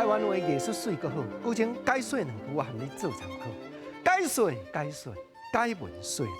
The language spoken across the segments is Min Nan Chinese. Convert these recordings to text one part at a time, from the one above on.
台灣話藝術媠閣好，閣將解說兩句，我含你做參考。解說解說解文說理。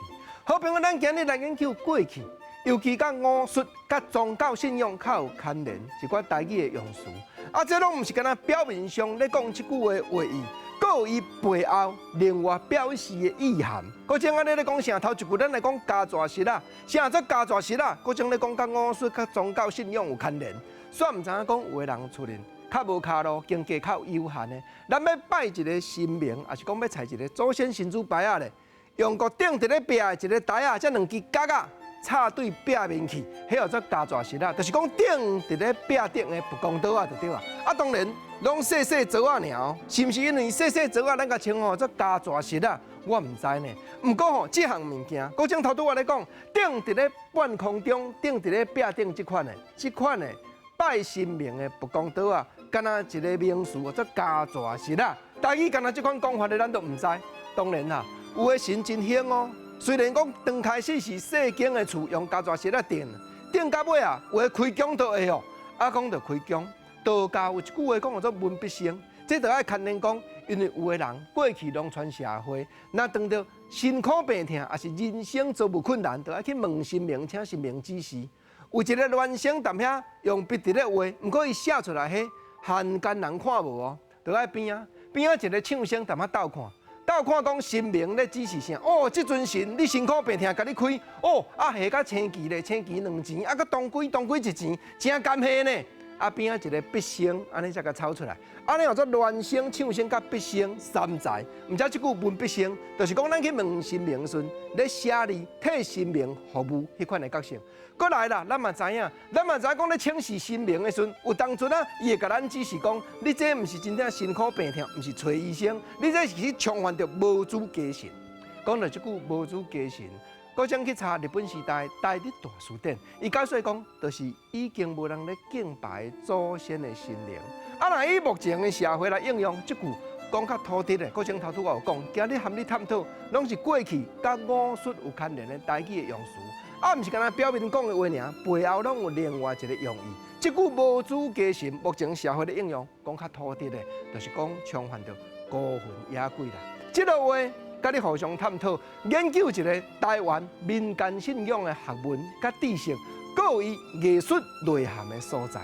好朋友，咱今日來研究過去，尤其佮巫術、佮宗教信仰較有牽連一寡台語的用詞。啊，這攏毋是干焦表面上咧講這句話的話意，閣有伊背後另外表示的意涵。閣將按呢咧講啥？頭一句咱來講家蛇穡仔，啥做家蛇穡仔？閣將咧講佮巫術、佮宗教信仰有牽連，煞毋知影講有的人厝裡較無跤路，經濟較有限的，咱欲拜一个神明，抑是講欲採一个祖先神主牌仔咧，用個釘佇咧壁的一个台仔，這兩支角仔插對壁面去，彼號做家蛇穡仔，就是講釘佇咧壁頂的佛光刀仔就對啊。啊，當然攏細細撮仔爾哦，是毋是因為細細撮仔，咱共稱呼做家蛇穡仔？我毋知呢。毋過吼，這項物件，閣將頭拄仔咧講，釘佇咧半空中，釘佇咧壁頂這款的，這款的拜神明的佛光刀仔，敢若一个名詞做家蛇穡仔。台語敢若這款講法的，咱都毋知。當然啦，有的神真興哦。雖然講剛開始是細間的厝用家蛇穡仔釘，釘到尾啊，有的開宮都會哦。啊，講著開宮，道教有一句話講叫做文筆生，這著愛牽連講，因為有的人過去農村社會，若當著辛苦病痛，抑是人生遭遇困難，著愛去問神明，請神明指示。有一个孌生踮遐用筆佇咧畫，毋過伊寫出來彼漢奸人看無哦，著愛邊仔邊仔一个唱仙踮遐鬥看。鬥看講神明咧指示啥？哦，這尊神你辛苦病痛，共你開哦，啊下較青旗咧，青旗兩錢，啊閣當歸當歸一錢，真甘謝呢。啊邊仔一个筆仙，按呢才共抄出來。按呢號做孌生、唱仙佮筆仙三才。毋知這句文筆生，就是講咱去問神明時陣，咧寫字替神明服務彼款的角色。閣來啦，咱嘛知影，咱嘛知影講咧請示神明的時陣，有當陣啊，伊會共咱指示講，你這毋是真正辛苦病痛，毋是揣醫生，你這是去衝犯著無主家神。講著這句無主家神，閣將去查日本時代台日大辭典，伊解說講，就是已經無人咧敬拜祖先的神靈。啊，若以目前的社會來應用，這句講較妥貼的，閣將頭拄我有講，今日含你探討，攏是過去佮巫術有牽連的台語的用詞。啊，毋是干焦表面講的話爾，背後攏有另外一个用意。這句無主家神，目前社會的應用講較妥貼的，就是講衝犯著孤魂野鬼啦。這个話，佮你互相探討，研究一个台灣民間信仰的學問佮知識，閣有伊藝術內涵的所在。